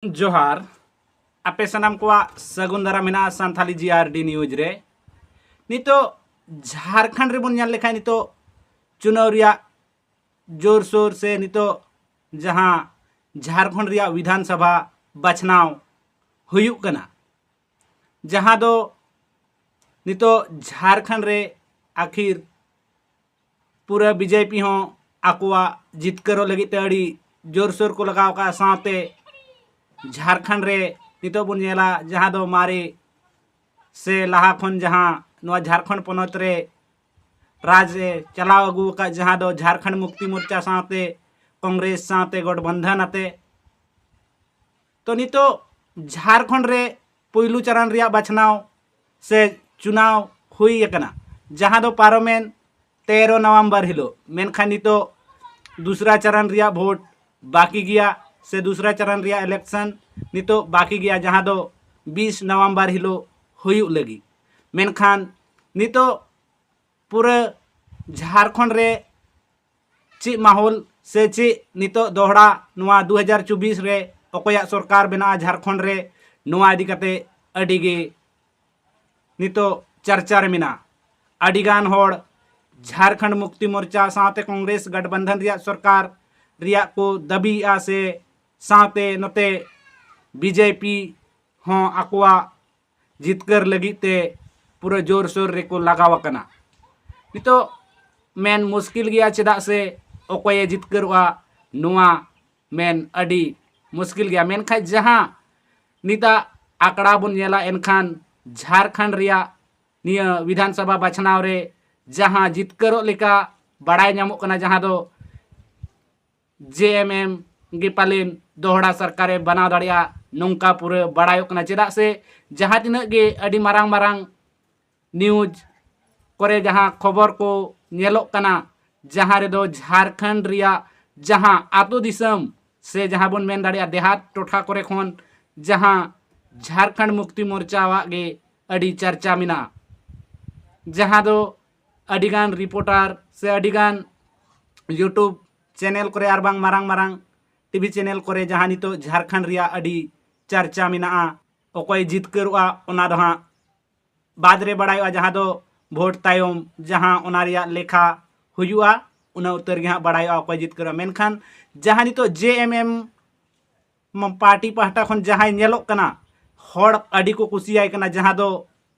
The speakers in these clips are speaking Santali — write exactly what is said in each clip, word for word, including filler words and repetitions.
ᱡᱚᱦᱟᱨ᱾ ᱟᱯᱮ ᱥᱟᱱᱟᱢ ᱠᱚᱣᱟᱜ ᱥᱟᱹᱜᱩᱱ ᱫᱟᱨᱟᱢ ᱢᱮᱱᱟᱜᱼᱟ ᱥᱟᱱᱛᱷᱟᱞᱤ ᱡᱤ ᱟᱨ ᱰᱤ ᱱᱤᱭᱩᱡᱽ ᱨᱮ᱾ ᱱᱤᱛᱚᱜ ᱡᱷᱟᱲᱠᱷᱚᱸᱰ ᱨᱮᱵᱚᱱ ᱧᱮᱞ ᱞᱮᱠᱷᱟᱱ ᱱᱤᱛᱚᱜ ᱪᱩᱱᱟᱣ ᱨᱮᱭᱟᱜ ᱡᱳᱨᱥᱳᱨ ᱥᱮ ᱱᱤᱛᱚᱜ ᱡᱟᱦᱟᱸ ᱡᱷᱟᱲᱠᱷᱚᱸᱰ ᱨᱮᱭᱟᱜ ᱵᱤᱫᱷᱟᱱ ᱥᱚᱵᱷᱟ ᱵᱟᱪᱷᱱᱟᱣ ᱦᱩᱭᱩᱜ ᱠᱟᱱᱟ, ᱡᱟᱦᱟᱸ ᱫᱚ ᱱᱤᱛᱚᱜ ᱡᱷᱟᱲᱠᱷᱚᱸᱰ ᱨᱮ ᱟᱹᱠᱷᱤᱨ ᱯᱩᱨᱟᱹ ᱵᱤ ᱡᱮ ᱯᱤ ᱦᱚᱸ ᱟᱠᱚᱣᱟᱜ ᱡᱤᱛᱠᱟᱹᱨᱚᱜ ᱞᱟᱹᱜᱤᱫ ᱛᱮ ᱟᱹᱰᱤ ᱡᱳᱨᱥᱳᱨ ᱠᱚ ᱞᱟᱜᱟᱣ ᱠᱟᱜᱼᱟ᱾ ᱥᱟᱶᱛᱮ ᱡᱷᱟᱲᱠᱷᱚᱸᱰ ᱨᱮ ᱱᱤᱛᱚᱜ ᱵᱚᱱ ᱧᱮᱞᱟ, ᱡᱟᱦᱟᱸ ᱫᱚ ᱢᱟᱨᱮ ᱥᱮ ᱞᱟᱦᱟ ᱠᱷᱚᱱ ᱡᱟᱦᱟᱸ ᱱᱚᱣᱟ ᱡᱷᱟᱲᱠᱷᱚᱸᱰ ᱯᱚᱱᱚᱛ ᱨᱮ ᱨᱟᱡᱽ ᱮ ᱪᱟᱞᱟᱣ ᱟᱹᱜᱩ ᱟᱠᱟᱫ, ᱡᱟᱦᱟᱸ ᱫᱚ ᱡᱷᱟᱲᱠᱷᱚᱸᱰ ᱢᱩᱠᱛᱤ ᱢᱳᱨᱪᱟ ᱥᱟᱶᱛᱮ ᱠᱚᱝᱜᱨᱮᱥ ᱥᱟᱶᱛᱮ ᱜᱚᱴᱵᱚᱱᱫᱷᱚᱱ ᱟᱛᱮ᱾ ᱛᱚ ᱱᱤᱛᱚᱜ ᱡᱷᱟᱲᱠᱷᱚᱸᱰ ᱨᱮ ᱯᱩᱭᱞᱩ ᱪᱟᱨᱟᱱ ᱨᱮᱭᱟᱜ ᱵᱟᱪᱷᱱᱟᱣ ᱥᱮ ᱪᱩᱱᱟᱣ ᱦᱩᱭ ᱟᱠᱟᱱᱟ, ᱡᱟᱦᱟᱸ ᱫᱚ ᱯᱟᱨᱚᱢᱮᱱ ᱛᱮᱨᱚ ᱱᱚᱵᱷᱮᱢᱵᱚᱨ ᱦᱤᱞᱳᱜ᱾ ᱢᱮᱱᱠᱷᱟᱱ ᱱᱤᱛᱚᱜ ᱫᱩᱥᱨᱟ ᱪᱟᱨᱟᱱ ᱨᱮᱭᱟᱜ ᱵᱷᱳᱴ ᱵᱟᱹᱠᱤ ᱜᱮᱭᱟ ᱥᱮ ᱫᱩᱥᱨᱟ ᱪᱟᱨᱟᱱ ᱨᱮᱭᱟᱜ ᱤᱞᱮᱠᱥᱚᱱ ᱱᱤᱛᱚᱜ ᱵᱟᱹᱠᱤ ᱜᱮᱭᱟ, ᱡᱟᱦᱟᱸ ᱫᱚ ᱵᱤᱥ ᱱᱚᱵᱷᱮᱢᱵᱚᱨ ᱦᱤᱞᱳᱜ ᱦᱩᱭᱩᱜ ᱞᱟᱹᱜᱤᱫ᱾ ᱢᱮᱱᱠᱷᱟᱱ ᱱᱤᱛᱚᱜ ᱯᱩᱨᱟᱹ ᱡᱷᱟᱲᱠᱷᱚᱸᱰ ᱨᱮ ᱪᱮᱫ ᱢᱟᱦᱚᱞ ᱥᱮ ᱪᱮᱫ ᱱᱤᱛᱚᱜ ᱫᱚᱦᱲᱟ ᱱᱚᱣᱟ ᱫᱩ ᱦᱟᱡᱟᱨ ᱪᱚᱵᱵᱤᱥ ᱨᱮ ᱚᱠᱚᱭᱟᱜ ᱥᱚᱨᱠᱟᱨ ᱵᱮᱱᱟᱜᱼᱟ ᱡᱷᱟᱲᱠᱷᱚᱸᱰ ᱨᱮ, ᱱᱚᱣᱟ ᱤᱫᱤ ᱠᱟᱛᱮ ᱟᱹᱰᱤ ᱜᱮ ᱱᱤᱛᱚᱜ ᱪᱟᱨᱪᱟ ᱨᱮ ᱢᱮᱱᱟᱜᱼᱟ᱾ ᱟᱹᱰᱤᱜᱟᱱ ᱦᱚᱲ ᱡᱷᱟᱲᱠᱷᱚᱸᱰ ᱢᱩᱠᱛᱤ ᱢᱳᱨᱪᱟ ᱥᱟᱶᱛᱮ ᱠᱚᱝᱜᱨᱮᱥ ᱜᱚᱴᱵᱚᱱᱫᱷᱚᱱ ᱨᱮᱭᱟᱜ ᱥᱚᱨᱠᱟᱨ ᱨᱮᱭᱟᱜ ᱠᱚ ᱫᱟᱹᱵᱤᱭᱮᱫᱼᱟ ᱥᱮ ᱥᱟᱶᱛᱮ ᱱᱚᱛᱮ ᱵᱤ ᱡᱮ ᱯᱤ ᱦᱚᱸ ᱟᱠᱚᱣᱟᱜ ᱡᱤᱛᱠᱟᱹᱨ ᱞᱟᱹᱜᱤᱫ ᱛᱮ ᱯᱩᱨᱟᱹ ᱡᱳᱨᱥᱳᱨ ᱨᱮᱠᱚ ᱞᱟᱜᱟᱣ ᱟᱠᱟᱱᱟ᱾ ᱱᱤᱛᱚᱜ ᱢᱮᱱ ᱢᱩᱥᱠᱤᱞ ᱜᱮᱭᱟ, ᱪᱮᱫᱟᱜ ᱥᱮ ᱚᱠᱚᱭᱮ ᱡᱤᱛᱠᱟᱹᱨᱚᱜᱼᱟ, ᱱᱚᱣᱟ ᱢᱮᱱ ᱟᱹᱰᱤ ᱢᱩᱥᱠᱤᱞ ᱜᱮᱭᱟ᱾ ᱢᱮᱱᱠᱷᱟᱱ ᱡᱟᱦᱟᱸ ᱱᱤᱛᱟᱜ ᱟᱠᱲᱟ ᱵᱚᱱ ᱧᱮᱞᱟ, ᱮᱱᱠᱷᱟᱱ ᱡᱷᱟᱲᱠᱷᱚᱸᱰ ᱨᱮᱭᱟᱜ ᱱᱤᱭᱟᱹ ᱵᱤᱫᱷᱟᱱ ᱥᱚᱵᱷᱟ ᱵᱟᱪᱷᱱᱟᱣ ᱨᱮ ᱡᱟᱦᱟᱸ ᱡᱤᱛᱠᱟᱹᱨᱚᱜ ᱞᱮᱠᱟ ᱵᱟᱲᱟᱭ ᱧᱟᱢᱚᱜ ᱠᱟᱱᱟ, ᱡᱟᱦᱟᱸ ᱫᱚ ᱡᱮ ᱮᱢ ᱮᱢ ᱜᱮ ᱯᱟᱞᱮᱱ ᱫᱚᱦᱲᱟ ᱥᱚᱨᱠᱟᱨᱮ ᱵᱮᱱᱟᱣ ᱫᱟᱲᱮᱭᱟᱜᱼᱟ, ᱱᱚᱝᱠᱟ ᱯᱩᱨᱟᱹ ᱵᱟᱲᱟᱭᱚᱜ ᱠᱟᱱᱟ᱾ ᱪᱮᱫᱟᱜ ᱥᱮ ᱡᱟᱦᱟᱸ ᱛᱤᱱᱟᱹᱜ ᱜᱮ ᱟᱹᱰᱤ ᱢᱟᱨᱟᱝ ᱢᱟᱨᱟᱝ ᱱᱤᱭᱩᱡᱽ ᱠᱚᱨᱮ ᱡᱟᱦᱟᱸ ᱠᱷᱚᱵᱚᱨ ᱠᱚ ᱧᱮᱞᱚᱜ ᱠᱟᱱᱟ, ᱡᱟᱦᱟᱸ ᱨᱮᱫᱚ ᱡᱷᱟᱲᱠᱷᱚᱸᱰ ᱨᱮᱭᱟᱜ ᱡᱟᱦᱟᱸ ᱟᱹᱛᱩ ᱫᱤᱥᱚᱢ ᱥᱮ ᱡᱟᱦᱟᱸ ᱵᱚᱱ ᱢᱮᱱ ᱫᱟᱲᱮᱭᱟᱜᱼᱟ ᱫᱮᱦᱟᱛ ᱴᱚᱴᱷᱟ ᱠᱚᱨᱮ ᱠᱷᱚᱱ ᱡᱟᱦᱟᱸ ᱡᱷᱟᱲᱠᱷᱚᱸᱰ ᱢᱩᱠᱛᱤ ᱢᱳᱨᱪᱟᱣᱟᱜ ᱜᱮ ᱟᱹᱰᱤ ᱪᱟᱨᱪᱟ ᱢᱮᱱᱟᱜᱼᱟ, ᱡᱟᱦᱟᱸ ᱫᱚ ᱟᱹᱰᱤᱜᱟᱱ ᱨᱤᱯᱳᱨᱴᱟᱨ ᱥᱮ ᱟᱹᱰᱤᱜᱟᱱ YouTube ᱪᱮᱱᱮᱞ ᱠᱚᱨᱮ ᱟᱨ ᱵᱟᱝ ᱢᱟᱨᱟᱝ ᱢᱟᱨᱟᱝ ᱴᱤᱵᱷᱤ ᱪᱮᱱᱮᱞ ᱠᱚᱨᱮ ᱡᱟᱦᱟᱸ ᱱᱤᱛᱚᱜ ᱡᱷᱟᱲᱠᱷᱚᱸᱰ ᱨᱮᱭᱟᱜ ᱟᱹᱰᱤ ᱪᱟᱨᱪᱟ ᱢᱮᱱᱟᱜᱼᱟ, ᱚᱠᱚᱭ ᱡᱤᱛᱠᱟᱹᱨᱚᱜᱼᱟ ᱚᱱᱟ ᱫᱚ ᱦᱟᱸᱜ ᱵᱟᱫᱽ ᱨᱮ ᱵᱟᱲᱟᱭᱚᱜᱼᱟ, ᱡᱟᱦᱟᱸ ᱫᱚ ᱵᱷᱳᱴ ᱛᱟᱭᱚᱢ ᱡᱟᱦᱟᱸ ᱚᱱᱟ ᱨᱮᱭᱟᱜ ᱞᱮᱠᱷᱟ ᱦᱩᱭᱩᱜᱼᱟ, ᱩᱱᱟᱹ ᱩᱛᱟᱹᱨ ᱜᱮ ᱦᱟᱸᱜ ᱵᱟᱲᱟᱭᱚᱜᱼᱟ ᱚᱠᱚᱭ ᱡᱤᱛᱠᱟᱹᱨᱚᱜᱼᱟ᱾ ᱢᱮᱱᱠᱷᱟᱱ ᱡᱟᱦᱟᱸ ᱱᱤᱛᱚᱜ ᱡᱮ ᱮᱢ ᱮᱢ ᱯᱟᱨᱴᱤ ᱯᱟᱦᱴᱟ ᱠᱷᱚᱱ ᱡᱟᱦᱟᱸᱭ ᱧᱮᱞᱚᱜ ᱠᱟᱱᱟ, ᱦᱚᱲ ᱟᱹᱰᱤ ᱠᱚ ᱠᱩᱥᱤᱭᱟᱭ ᱠᱟᱱᱟ, ᱡᱟᱦᱟᱸ ᱫᱚ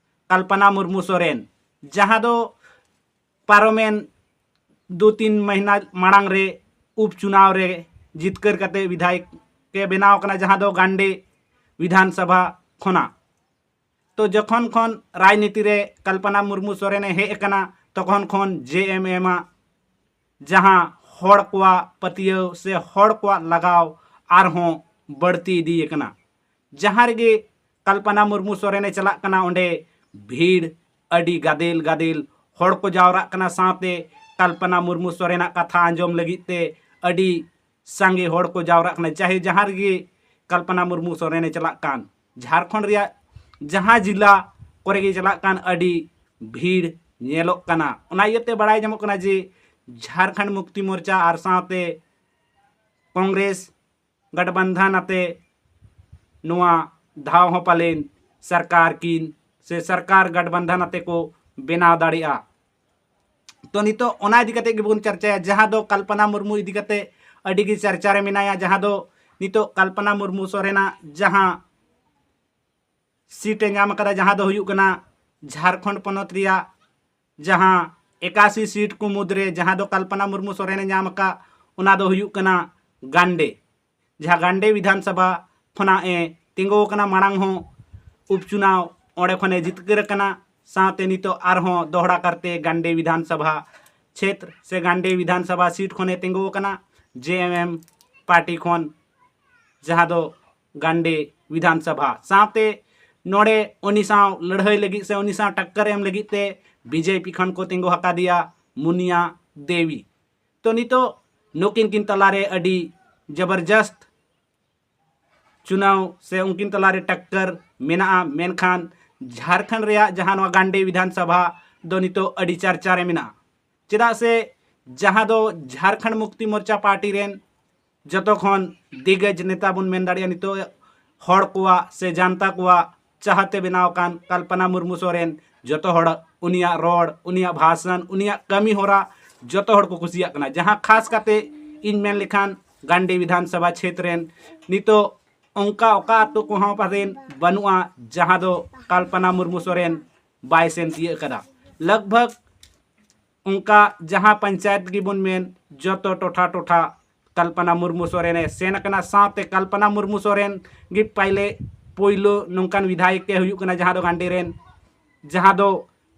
ᱠᱚᱞᱯᱚᱱᱟ ᱢᱩᱨᱢᱩ ᱥᱚᱨᱮᱱ, ᱡᱟᱦᱟᱸ ᱫᱚ ᱯᱟᱨᱚᱢᱮᱱ ᱫᱩ ᱛᱤᱱ ᱢᱟᱹᱦᱱᱟᱹ ᱢᱟᱲᱟᱝ ᱨᱮ ᱩᱯᱪᱩᱱᱟᱣ ᱨᱮ ᱡᱤᱛᱠᱟᱹᱨ ᱠᱟᱛᱮ ᱵᱤᱫᱷᱟᱭᱚᱠ ᱮ ᱵᱮᱱᱟᱣ ᱠᱟᱱᱟ, ᱡᱟᱦᱟᱸ ᱫᱚ ᱜᱟᱱᱰᱮ ᱵᱤᱫᱷᱟᱱ ᱥᱚᱵᱷᱟ ᱠᱷᱚᱱᱟᱜ᱾ ᱛᱚ ᱡᱚᱠᱷᱚᱱ ᱠᱷᱚᱱ ᱨᱟᱡᱽᱱᱤᱛᱤ ᱨᱮ ᱠᱚᱞᱯᱚᱱᱟ ᱢᱩᱨᱢᱩ ᱥᱚᱨᱮᱱᱮ ᱦᱮᱡ ᱟᱠᱟᱱᱟ, ᱛᱚᱠᱷᱚᱱ ᱠᱷᱚᱱ ᱡᱮ ᱮᱢ ᱮᱢ ᱟᱜ ᱡᱟᱦᱟᱸ ᱦᱚᱲ ᱠᱚᱣᱟᱜ ᱯᱟᱹᱛᱭᱟᱹᱣ ᱥᱮ ᱦᱚᱲ ᱠᱚᱣᱟᱜ ᱞᱟᱜᱟᱣ ᱟᱨᱦᱚᱸ ᱵᱟᱹᱲᱛᱤ ᱤᱫᱤ ᱟᱠᱟᱱᱟ᱾ ᱡᱟᱦᱟᱸ ᱨᱮᱜᱮ ᱠᱚᱞᱯᱚᱱᱟ ᱢᱩᱨᱢᱩ ᱥᱚᱨᱮᱱᱮ ᱪᱟᱞᱟᱜ ᱠᱟᱱᱟ, ᱚᱸᱰᱮ ᱵᱷᱤᱲ ᱟᱹᱰᱤ ᱜᱟᱫᱮᱞ ᱜᱟᱫᱮᱞ ᱦᱚᱲ ᱠᱚ ᱡᱟᱣᱨᱟᱜ ᱠᱟᱱᱟ, ᱥᱟᱶᱛᱮ ᱠᱚᱞᱯᱚᱱᱟ ᱢᱩᱨᱢᱩ ᱥᱚᱨᱮᱱᱟᱜ ᱠᱟᱛᱷᱟ ᱟᱸᱡᱚᱢ ᱞᱟᱹᱜᱤᱫ ᱛᱮ ᱟᱹᱰᱤ ᱥᱟᱸᱜᱮ ᱦᱚᱲ ᱠᱚ ᱡᱟᱣᱨᱟᱜ ᱠᱟᱱᱟ᱾ ᱪᱟᱦᱮ ᱡᱟᱦᱟᱸ ᱨᱮᱜᱮ ᱠᱚᱞᱯᱚᱱᱟ ᱢᱩᱨᱢᱩ ᱥᱚᱨᱮᱱᱮ ᱪᱟᱞᱟᱜ ᱠᱟᱱ, ᱡᱷᱟᱲᱠᱷᱚᱸᱰ ᱨᱮᱭᱟᱜ ᱡᱟᱦᱟᱸ ᱡᱮᱞᱟ ᱠᱚᱨᱮ ᱜᱮ ᱪᱟᱞᱟᱜ ᱠᱟᱱ, ᱟᱹᱰᱤ ᱵᱷᱤᱲ ᱧᱮᱞᱚᱜ ᱠᱟᱱᱟ᱾ ᱚᱱᱟ ᱤᱭᱟᱹᱛᱮ ᱵᱟᱲᱟᱭ ᱧᱟᱢᱚᱜ ᱠᱟᱱᱟ ᱡᱮ ᱡᱷᱟᱲᱠᱷᱚᱸᱰ ᱢᱩᱠᱛᱤ ᱢᱳᱨᱪᱟ ᱟᱨ ᱥᱟᱶᱛᱮ ᱠᱚᱝᱜᱨᱮᱥ ᱜᱟᱴᱵᱟᱱᱫᱷᱟᱱ ᱟᱛᱮ ᱱᱚᱣᱟ ᱫᱷᱟᱣ ᱦᱚᱸ ᱯᱟᱞᱮᱱ ᱥᱚᱨᱠᱟᱨ ᱠᱤᱱ ᱥᱮ ᱥᱚᱨᱠᱟᱨ ᱜᱟᱴᱵᱟᱱᱫᱷᱟᱱ ᱟᱛᱮ ᱠᱚ ᱵᱮᱱᱟᱣ ᱫᱟᱲᱮᱭᱟᱜᱼᱟ᱾ ᱛᱚ ᱱᱤᱛᱚᱜ ᱚᱱᱟ ᱤᱫᱤ ᱠᱟᱛᱮ ᱜᱮᱵᱚᱱ ᱪᱟᱨᱪᱟᱭᱟ, ᱡᱟᱦᱟᱸ ᱫᱚ ᱠᱚᱞᱯᱚᱱᱟ ᱢᱩᱨᱢᱩ ᱤᱫᱤ ᱠᱟᱛᱮ ᱟᱹᱰᱤ ᱜᱮ ᱪᱟᱨᱪᱟ ᱨᱮ ᱢᱮᱱᱟᱭᱟ, ᱡᱟᱦᱟᱸ ᱫᱚ ᱱᱤᱛᱚᱜ ᱠᱚᱞᱯᱚᱱᱟ ᱢᱩᱨᱢᱩ ᱥᱚᱨᱮᱱᱟᱜ ᱡᱟᱦᱟᱸ ᱥᱤᱴ ᱮ ᱧᱟᱢ ᱟᱠᱟᱫᱟ, ᱡᱟᱦᱟᱸ ᱫᱚ ᱦᱩᱭᱩᱜ ᱠᱟᱱᱟ ᱡᱷᱟᱲᱠᱷᱚᱸᱰ ᱯᱚᱱᱚᱛ ᱨᱮᱭᱟᱜ ᱡᱟᱦᱟᱸ ᱮᱠᱟᱥᱤ ᱥᱤᱴ ᱠᱚ ᱢᱩᱫᱽᱨᱮ ᱡᱟᱦᱟᱸ ᱫᱚ ᱠᱚᱞᱯᱚᱱᱟ ᱢᱩᱨᱢᱩ ᱥᱚᱨᱮᱱᱮ ᱧᱟᱢ ᱟᱠᱟᱫ, ᱚᱱᱟ ᱫᱚ ᱦᱩᱭᱩᱜ ᱠᱟᱱᱟ ᱜᱟᱱᱰᱮ, ᱡᱟᱦᱟᱸ ᱜᱟᱱᱰᱮ ᱵᱤᱫᱷᱟᱱ ᱥᱚᱵᱷᱟ ᱠᱷᱚᱱᱟᱜ ᱮ ᱛᱤᱸᱜᱩ ᱟᱠᱟᱱᱟ᱾ ᱢᱟᱲᱟᱝ ᱦᱚᱸ ᱩᱯᱪᱩᱱᱟᱣ ᱚᱸᱰᱮ ᱠᱷᱚᱱᱮ ᱡᱤᱛᱠᱟᱹᱨ ᱟᱠᱟᱱᱟ, ᱥᱟᱶᱛᱮ ᱱᱤᱛᱚᱜ ᱟᱨᱦᱚᱸ ᱫᱚᱦᱲᱟ ᱠᱟᱨᱛᱮ ᱜᱟᱱᱰᱮ ᱵᱤᱫᱷᱟᱱ ᱥᱚᱵᱷᱟ ᱪᱷᱮᱛᱨ ᱥᱮ ᱜᱟᱱᱰᱮ ᱵᱤᱫᱷᱟᱱ ᱥᱚᱵᱷᱟ ᱥᱤᱴ ᱠᱷᱚᱱᱮ ᱛᱤᱸᱜᱩ ᱟᱠᱟᱱᱟ᱾ ᱡᱮ ᱮᱢ ᱮᱢ ᱯᱟᱨᱴᱤ ᱠᱷᱚᱱ, ᱡᱟᱦᱟᱸ ᱫᱚ ᱜᱟᱱᱰᱮ ᱵᱤᱫᱷᱟᱱ ᱥᱚᱵᱷᱟ, ᱥᱟᱶᱛᱮ ᱱᱚᱰᱮ ᱩᱱᱤ ᱥᱟᱶ ᱞᱟᱹᱲᱦᱟᱹᱭ ᱞᱟᱹᱜᱤᱫ ᱥᱮ ᱩᱱᱤ ᱥᱟᱶ ᱴᱟᱠᱠᱟᱨ ᱮᱢ ᱞᱟᱹᱜᱤᱫ ᱛᱮ ᱵᱤᱡᱮᱯᱤ ᱠᱷᱚᱱ ᱠᱚ ᱛᱤᱸᱜᱩ ᱟᱠᱟᱫᱮᱭᱟ ᱢᱩᱱᱤᱭᱟ ᱫᱮᱵᱤ᱾ ᱛᱚ ᱱᱤᱛᱚᱜ ᱱᱩᱠᱤᱱ ᱠᱤᱱ ᱛᱟᱞᱟᱨᱮ ᱟᱹᱰᱤ ᱡᱚᱵᱚᱨᱡᱚᱥᱛ ᱪᱩᱱᱟᱣ ᱥᱮ ᱩᱱᱠᱤᱱ ᱛᱟᱞᱟᱨᱮ ᱴᱟᱠᱠᱟᱨ ᱢᱮᱱᱟᱜᱼᱟ, ᱢᱮᱱᱠᱷᱟᱱ ᱡᱷᱟᱲᱠᱷᱚᱸᱰ ᱨᱮᱭᱟᱜ ᱡᱟᱦᱟᱸ ᱱᱚᱣᱟ ᱜᱟᱱᱰᱮ ᱵᱤᱫᱷᱟᱱ ᱥᱚᱵᱷᱟ ᱫᱚ ᱱᱤᱛᱚᱜ ᱟᱹᱰᱤ ᱪᱟᱨᱪᱟ ᱨᱮ ᱢᱮᱱᱟᱜᱼᱟ᱾ ᱪᱮᱫᱟᱜ ᱥᱮ ᱡᱟᱦᱟᱸ ᱫᱚ ᱡᱷᱟᱲᱠᱷᱚᱸᱰ ᱢᱩᱠᱛᱤ ᱢᱳᱨᱪᱟ ᱯᱟᱨᱴᱤ ᱨᱮᱱ ᱡᱚᱛᱚ ᱠᱷᱚᱱ ᱫᱤᱜᱽᱜᱚᱡᱽ ᱱᱮᱛᱟ ᱵᱚᱱ ᱢᱮᱱ ᱫᱟᱲᱮᱭᱟᱜᱼᱟ ᱱᱤᱛᱚᱜ ᱦᱚᱲ ᱠᱚᱣᱟᱜ ᱥᱮ ᱡᱟᱱᱛᱟ ᱠᱚᱣᱟᱜ ᱪᱟᱦᱟᱛᱮ ᱵᱮᱱᱟᱣ ᱟᱠᱟᱱ ᱠᱚᱞᱯᱚᱱᱟ ᱢᱩᱨᱢᱩ ᱥᱚᱨᱮᱱ᱾ ᱡᱚᱛᱚ ᱦᱚᱲ ᱩᱱᱤᱭᱟᱜ ᱨᱚᱲ, ᱩᱱᱤᱭᱟᱜ ᱵᱷᱟᱥᱚᱱ, ᱩᱱᱤᱭᱟᱜ ᱠᱟᱹᱢᱤ ᱦᱚᱨᱟ ᱡᱚᱛᱚ ᱦᱚᱲ ᱠᱚ ᱠᱩᱥᱤᱭᱟᱜ ᱠᱟᱱᱟ᱾ ᱡᱟᱦᱟᱸ ᱠᱷᱟᱥ ᱠᱟᱛᱮ ᱤᱧ ᱢᱮᱱ ᱞᱮᱠᱷᱟᱱ ᱜᱟᱱᱰᱤ ᱵᱤᱫᱷᱟᱱ ᱥᱚᱵᱷᱟ ᱪᱷᱮᱛᱨᱚ ᱨᱮᱱ ᱱᱤᱛᱚᱜ ᱚᱱᱠᱟ ᱚᱠᱟ ᱟᱛᱳ ᱠᱚᱦᱚᱸ ᱯᱟᱥᱮᱡ ᱵᱟᱹᱱᱩᱜᱼᱟ ᱡᱟᱦᱟᱸ ᱫᱚ ᱠᱚᱞᱯᱚᱱᱟ ᱢᱩᱨᱢᱩ ᱥᱚᱨᱮᱱ ᱵᱟᱭ ᱥᱮᱱ ᱛᱤᱭᱟᱹᱜ ᱠᱟᱫᱟ᱾ ᱞᱟᱜᱽ ᱵᱷᱟᱜᱽ ᱚᱱᱠᱟ ᱡᱟᱦᱟᱸ ᱯᱚᱧᱪᱟᱭᱮᱛ ᱜᱮᱵᱚᱱ ᱢᱮᱱ, ᱡᱚᱛᱚ ᱴᱚᱴᱷᱟ ᱴᱚᱴᱷᱟ ᱠᱚᱞᱯᱚᱱᱟ ᱢᱩᱨᱢᱩ ᱥᱚᱨᱮᱱᱮ ᱥᱮᱱ ᱟᱠᱟᱱᱟ᱾ ᱥᱟᱶᱛᱮ ᱠᱚᱞᱯᱚᱱᱟ ᱢᱩᱨᱢᱩ ᱥᱚᱨᱮᱱ ᱜᱮ ᱯᱟᱭᱞᱮ ᱯᱳᱭᱞᱳ ᱱᱚᱝᱠᱟᱱ ᱵᱤᱫᱷᱟᱭᱚᱠ ᱮ ᱦᱩᱭᱩᱜ ᱠᱟᱱᱟ ᱡᱟᱦᱟᱸ ᱫᱚ ᱜᱟᱱᱰᱤ ᱨᱮᱱ, ᱡᱟᱦᱟᱸ ᱫᱚ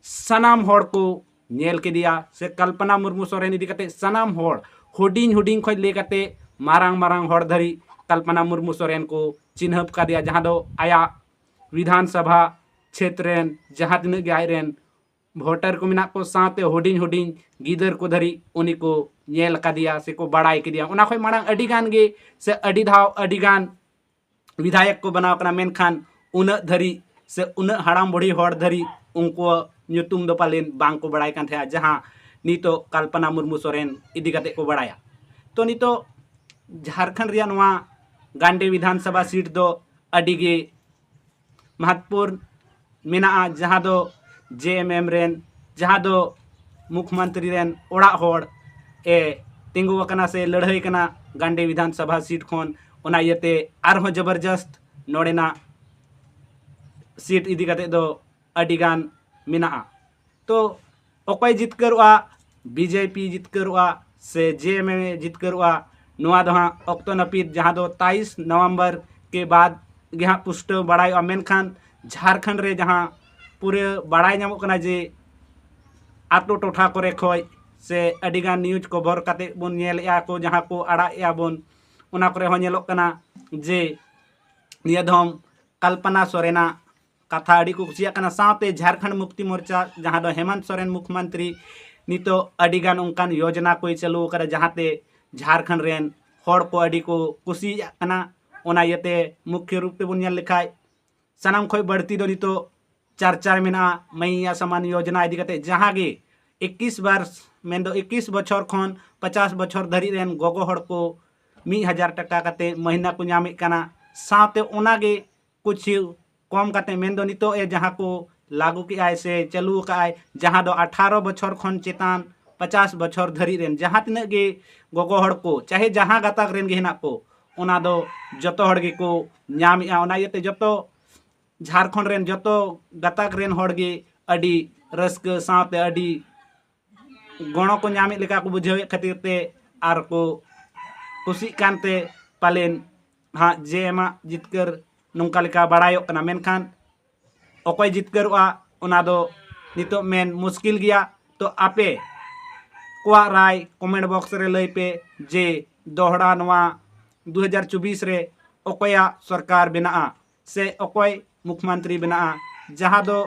ᱥᱟᱱᱟᱢ ᱦᱚᱲ ᱠᱚ ᱧᱮᱞ ᱠᱮᱫᱮᱭᱟ᱾ ᱥᱮ ᱠᱚᱞᱯᱚᱱᱟ ᱢᱩᱨᱢᱩ ᱥᱚᱨᱮᱱ ᱤᱫᱤ ᱠᱟᱛᱮ ᱥᱟᱱᱟᱢ ᱦᱚᱲ, ᱦᱩᱰᱤᱧ ᱦᱩᱰᱤᱧ ᱠᱷᱚᱱ ᱞᱟᱹᱭ ᱠᱟᱛᱮ ᱢᱟᱨᱟᱝ ᱢᱟᱨᱟᱝ ᱦᱚᱲ ᱫᱷᱟᱹᱨᱤᱡ ᱠᱚᱞᱯᱚᱱᱟ ᱢᱩᱨᱢᱩ ᱥᱚᱨᱮᱱ ᱠᱚ ᱪᱤᱱᱦᱟᱹᱯ ᱠᱟᱫᱮᱭᱟ, ᱡᱟᱦᱟᱸ ᱫᱚ ᱟᱭᱟᱜ ᱵᱤᱫᱷᱟᱱ ᱥᱚᱵᱷᱟ ᱪᱷᱮᱛᱨᱚ ᱨᱮᱱ ᱡᱟᱦᱟᱸ ᱛᱤᱱᱟᱹᱜ ᱜᱮ ᱟᱡ ᱨᱮᱱ ᱵᱷᱳᱴᱟᱨ ᱠᱚ ᱢᱮᱱᱟᱜ ᱠᱚ, ᱥᱟᱶᱛᱮ ᱦᱩᱰᱤᱧ ᱦᱩᱰᱤᱧ ᱜᱤᱫᱟᱹᱨ ᱠᱚ ᱫᱷᱟᱹᱨᱤᱡ ᱩᱱᱤ ᱠᱚ ᱧᱮᱞ ᱠᱟᱫᱮᱭᱟ ᱥᱮᱠᱚ ᱵᱟᱲᱟᱭ ᱠᱮᱫᱮᱭᱟ᱾ ᱚᱱᱟ ᱠᱷᱚᱱ ᱢᱟᱲᱟᱝ ᱟᱹᱰᱤ ᱜᱟᱱ ᱜᱮ ᱥᱮ ᱟᱹᱰᱤ ᱫᱷᱟᱣ ᱟᱹᱰᱤ ᱜᱟᱱ ᱵᱤᱫᱷᱟᱭᱚᱠ ᱠᱚ ᱵᱮᱱᱟᱣ ᱠᱟᱱᱟ, ᱢᱮᱱᱠᱷᱟᱱ ᱩᱱᱟᱹᱜ ᱫᱷᱟᱹᱨᱤᱡ ᱥᱮ ᱩᱱᱟᱹᱜ ᱦᱟᱲᱟᱢ ᱵᱩᱲᱦᱤ ᱦᱚᱲ ᱫᱷᱟᱹᱨᱤᱡ ᱩᱱᱠᱩᱣᱟᱜ ᱧᱩᱛᱩᱢ ᱫᱚ ᱯᱟᱞᱮᱱ ᱵᱟᱝ ᱠᱚ ᱵᱟᱲᱟᱭ ᱠᱟᱱ ᱛᱟᱦᱮᱸᱫᱼᱟ, ᱡᱟᱦᱟᱸ ᱱᱤᱛᱚᱜ ᱠᱚᱞᱯᱚᱱᱟ ᱢᱩᱨᱢᱩ ᱥᱚᱨᱮᱱ ᱤᱫᱤ ᱠᱟᱛᱮ ᱠᱚ ᱵᱟᱲᱟᱭᱟ᱾ ᱛᱚ ᱱᱤᱛᱚᱜ ᱡᱷᱟᱲᱠᱷᱚᱸᱰ ᱨᱮᱭᱟᱜ ᱱᱚᱣᱟ ᱜᱟᱱᱰᱤ ᱵᱤᱫᱷᱟᱱ ᱥᱚᱵᱷᱟ ᱥᱤᱴ ᱫᱚ ᱟᱹᱰᱤ ᱜᱮ ᱢᱟᱦᱟᱛᱯᱩᱨ ᱢᱮᱱᱟᱜᱼᱟ, ᱡᱟᱦᱟᱸ ᱫᱚ ᱡᱮ ᱮᱢ ᱮᱢ ᱨᱮᱱ, ᱡᱟᱦᱟᱸ ᱫᱚ ᱢᱩᱠᱷᱢᱚᱱᱛᱨᱤ ᱨᱮᱱ ᱚᱲᱟᱜ ᱦᱚᱲ ᱮ ᱛᱤᱸᱜᱩ ᱟᱠᱟᱱᱟ ᱥᱮ ᱞᱟᱹᱲᱦᱟᱹᱭ ᱠᱟᱱᱟ ᱜᱟᱱᱰᱤ ᱵᱤᱫᱷᱟᱱ ᱥᱚᱵᱷᱟ ᱥᱤᱴ ᱠᱷᱚᱱ᱾ ᱚᱱᱟ ᱤᱭᱟᱹᱛᱮ ᱟᱨᱦᱚᱸ ᱡᱚᱵᱚᱨᱡᱚᱥᱛ ᱱᱚᱰᱮᱱᱟᱜ ᱥᱤᱴ ᱤᱫᱤ ᱠᱟᱛᱮ ᱫᱚ ᱟᱹᱰᱤ ᱜᱟᱱ ᱢᱮᱱᱟᱜᱼᱟ᱾ ᱛᱚ ᱚᱠᱚᱭ ᱡᱤᱛᱠᱟᱹᱨᱚᱜᱼᱟ, ᱵᱤ ᱡᱮ ᱯᱤ ᱡᱤᱛᱠᱟᱹᱨᱚᱜᱼᱟ ᱥᱮ ᱡᱮ ᱮᱢ ᱮᱢ ᱮ ᱡᱤᱛᱠᱟᱹᱨᱚᱜᱼᱟ, ᱱᱚᱣᱟ ᱫᱚ ᱦᱟᱸᱜ ᱚᱠᱛᱚ ᱱᱟᱹᱯᱤᱛ ᱡᱟᱦᱟᱸ ᱫᱚ ᱛᱟᱭᱤᱥ ᱱᱚᱵᱷᱮᱢᱵᱚᱨ ᱠᱮ ᱵᱟᱫ ᱜᱮ ᱦᱟᱸᱜ ᱯᱩᱥᱴᱟᱹᱣ ᱵᱟᱲᱟᱭᱚᱜᱼᱟ᱾ ᱢᱮᱱᱠᱷᱟᱱ ᱡᱷᱟᱲᱠᱷᱚᱸᱰ ᱨᱮ ᱡᱟᱦᱟᱸ ᱯᱩᱨᱟᱹ ᱵᱟᱲᱟᱭ ᱧᱟᱢᱚᱜ ᱠᱟᱱᱟ ᱡᱮ ᱟᱛᱳ ᱴᱚᱴᱷᱟ ᱠᱚᱨᱮ ᱠᱷᱚᱱ ᱥᱮ ᱟᱹᱰᱤᱜᱟᱱ ᱱᱤᱭᱩᱡᱽ ᱠᱷᱚᱵᱚᱨ ᱠᱟᱛᱮ ᱵᱚᱱ ᱧᱮᱞᱮᱜᱼᱟ ᱠᱚ, ᱡᱟᱦᱟᱸ ᱠᱚ ᱟᱲᱟᱜᱮᱜᱼᱟ ᱵᱚᱱ, ᱚᱱᱟ ᱠᱚᱨᱮ ᱦᱚᱸ ᱧᱮᱞᱚᱜ ᱠᱟᱱᱟ ᱡᱮ ᱱᱤᱭᱟᱹ ᱫᱷᱚᱢ ᱠᱚᱞᱯᱚᱱᱟ ᱥᱚᱨᱮᱱᱟᱜ ᱠᱟᱛᱷᱟ ᱟᱹᱰᱤ ᱠᱚ ᱠᱩᱥᱤᱭᱟᱜ ᱠᱟᱱᱟ᱾ ᱥᱟᱶᱛᱮ ᱡᱷᱟᱲᱠᱷᱚᱸᱰ ᱢᱩᱠᱛᱤ ᱢᱳᱨᱪᱟ, ᱡᱟᱦᱟᱸ ᱫᱚ ᱦᱮᱢᱚᱱᱛ ᱥᱚᱨᱮᱱ ᱢᱩᱠᱷᱢᱚᱱᱛᱨᱤ, ᱱᱤᱛᱚᱜ ᱟᱹᱰᱤᱜᱟᱱ ᱚᱱᱠᱟᱱ ᱭᱳᱡᱚᱱᱟ ᱠᱚᱭ ᱪᱟᱹᱞᱩ ᱟᱠᱟᱫᱟ, ᱡᱟᱦᱟᱸᱛᱮ ᱡᱷᱟᱲᱠᱷᱚᱸᱰ ᱨᱮᱱ ᱦᱚᱲ ᱠᱚ ᱟᱹᱰᱤ ᱠᱚ ᱠᱩᱥᱤᱭᱟᱜ ᱠᱟᱱᱟ᱾ ᱚᱱᱟ ᱤᱭᱟᱹᱛᱮ ᱢᱩᱠᱷᱭᱚ ᱨᱩᱯ ᱛᱮᱵᱚᱱ ᱧᱮᱞ ᱞᱮᱠᱷᱟᱡ ᱥᱟᱱᱟᱢ ᱠᱷᱚᱱ ᱵᱟᱹᱲᱛᱤ ᱫᱚ ᱱᱤᱛᱚᱜ ᱪᱟᱨᱪᱟ ᱨᱮ ᱢᱮᱱᱟᱜᱼᱟ ᱢᱟᱹᱭᱭᱟ ᱥᱟᱢᱟᱱ ᱭᱳᱡᱚᱱᱟ ᱤᱫᱤ ᱠᱟᱛᱮ, ᱡᱟᱦᱟᱸ ᱜᱮ ᱤᱠᱤᱥ ᱵᱟᱨ ᱢᱮᱱᱫᱚ ᱤᱠᱤᱥ ᱵᱚᱪᱷᱚᱨ ᱠᱷᱚᱱ ᱯᱚᱪᱟᱥ ᱵᱚᱪᱷᱚᱨ ᱫᱷᱟᱹᱨᱤᱡ ᱨᱮᱱ ᱜᱚᱜᱚ ᱦᱚᱲ ᱠᱚ ᱢᱤᱫ ᱦᱟᱡᱟᱨ ᱴᱟᱠᱟ ᱠᱟᱛᱮ ᱢᱟᱹᱦᱱᱟᱹ ᱠᱚ ᱧᱟᱢᱮᱫ ᱠᱟᱱᱟ᱾ ᱥᱟᱶᱛᱮ ᱚᱱᱟᱜᱮ ᱠᱩᱪᱷ ᱠᱚᱢ ᱠᱟᱛᱮ, ᱢᱮᱱᱫᱚ ᱱᱤᱛᱚᱜ ᱮ ᱡᱟᱦᱟᱸ ᱠᱚ ᱞᱟᱹᱜᱩ ᱠᱮᱜᱼᱟᱭ ᱥᱮ ᱪᱟᱹᱞᱩ ᱟᱠᱟᱫᱼᱟᱭ, ᱡᱟᱦᱟᱸ ᱫᱚ ᱟᱴᱷᱟᱨᱚ ᱵᱚᱪᱷᱚᱨ ᱠᱷᱚᱱ ᱪᱮᱛᱟᱱ ᱯᱚᱪᱟᱥ ᱵᱚᱪᱷᱚᱨ ᱫᱷᱟᱹᱨᱤᱡ ᱨᱮᱱ ᱡᱟᱦᱟᱸ ᱛᱤᱱᱟᱹᱜ ᱜᱮ ᱜᱚᱜᱚ ᱦᱚᱲ ᱠᱚ, ᱪᱟᱦᱮ ᱡᱟᱦᱟᱸ ᱜᱟᱛᱟᱠ ᱨᱮᱱ ᱜᱮ ᱦᱮᱱᱟᱜ ᱠᱚ, ᱚᱱᱟ ᱫᱚ ᱡᱚᱛᱚ ᱦᱚᱲ ᱜᱮᱠᱚ ᱧᱟᱢᱮᱜᱼᱟ᱾ ᱚᱱᱟ ᱤᱭᱟᱹᱛᱮ ᱡᱚᱛᱚ ᱡᱷᱟᱲᱠᱷᱚᱸᱰ ᱨᱮᱱ ᱡᱚᱛᱚ ᱜᱟᱛᱟᱠ ᱨᱮᱱ ᱦᱚᱲ ᱜᱮ ᱟᱹᱰᱤ ᱨᱟᱹᱥᱠᱟᱹ ᱥᱟᱶᱛᱮ ᱟᱹᱰᱤ ᱜᱚᱲᱚ ᱠᱚ ᱧᱟᱢᱮᱫ ᱞᱮᱠᱟ ᱠᱚ ᱵᱩᱡᱷᱟᱹᱣᱮᱫ ᱠᱷᱟᱹᱛᱤᱨ ᱛᱮ ᱟᱨ ᱠᱚ ᱠᱩᱥᱤᱜ ᱠᱟᱱᱛᱮ ᱯᱟᱞᱮᱱ ᱦᱟᱸᱜ ᱡᱮ ᱮᱢᱟᱜ ᱡᱤᱛᱠᱟᱹᱨ ᱱᱚᱝᱠᱟ ᱞᱮᱠᱟ ᱵᱟᱲᱟᱭᱚᱜ ᱠᱟᱱᱟ᱾ ᱢᱮᱱᱠᱷᱟᱱ ᱚᱠᱚᱭ ᱡᱤᱛᱠᱟᱹᱨᱚᱜᱼᱟ, ᱚᱱᱟ ᱫᱚ ᱱᱤᱛᱚᱜ ᱢᱮᱱ ᱢᱩᱥᱠᱤᱞ ᱜᱮᱭᱟ᱾ ᱛᱚ ᱟᱯᱮ ᱠᱚᱣᱟᱜ ᱨᱟᱭ ᱠᱚᱢᱮᱱᱴ ᱵᱚᱠᱥ ᱨᱮ ᱞᱟᱹᱭ ᱯᱮ ᱡᱮ ᱫᱚᱦᱲᱟ ᱱᱚᱣᱟ ᱫᱩ ᱦᱟᱡᱟᱨ ᱪᱚᱵᱵᱤᱥ ᱨᱮ ᱚᱠᱚᱭᱟᱜ ᱥᱚᱨᱠᱟᱨ ᱵᱮᱱᱟᱜᱼᱟ ᱥᱮ ᱚᱠᱚᱭ ᱢᱩᱠᱷᱢᱚᱱᱛᱨᱤ ᱵᱮᱱᱟᱜᱼᱟ, ᱡᱟᱦᱟᱸ ᱫᱚ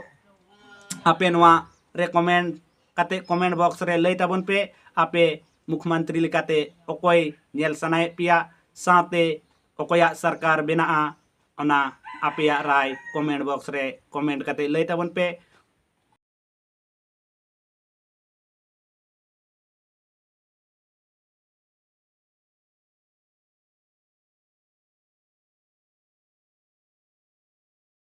ᱟᱯᱮ ᱱᱚᱣᱟ ᱨᱮ ᱠᱚᱢᱮᱱᱴ ᱠᱟᱛᱮ ᱠᱚᱢᱮᱱᱴ ᱵᱚᱠᱥ ᱨᱮ ᱞᱟᱹᱭ ᱛᱟᱵᱚᱱ ᱯᱮ ᱟᱯᱮ ᱢᱩᱠᱷᱢᱚᱱᱛᱨᱤ ᱞᱮᱠᱟᱛᱮ ᱚᱠᱚᱭ ᱧᱮᱞ ᱥᱟᱱᱟᱭᱮᱫ ᱯᱮᱭᱟ, ᱥᱟᱶᱛᱮ ᱚᱠᱚᱭᱟᱜ ᱥᱚᱨᱠᱟᱨ ᱵᱮᱱᱟᱜᱼᱟ, ᱚᱱᱟ ᱟᱯᱮᱭᱟᱜ ᱨᱟᱭ ᱠᱚᱢᱮᱱᱴ ᱵᱚᱠᱥ ᱨᱮ ᱠᱚᱢᱮᱱᱴ ᱠᱟᱛᱮ ᱞᱟᱹᱭ ᱛᱟᱵᱚᱱ ᱯᱮ᱾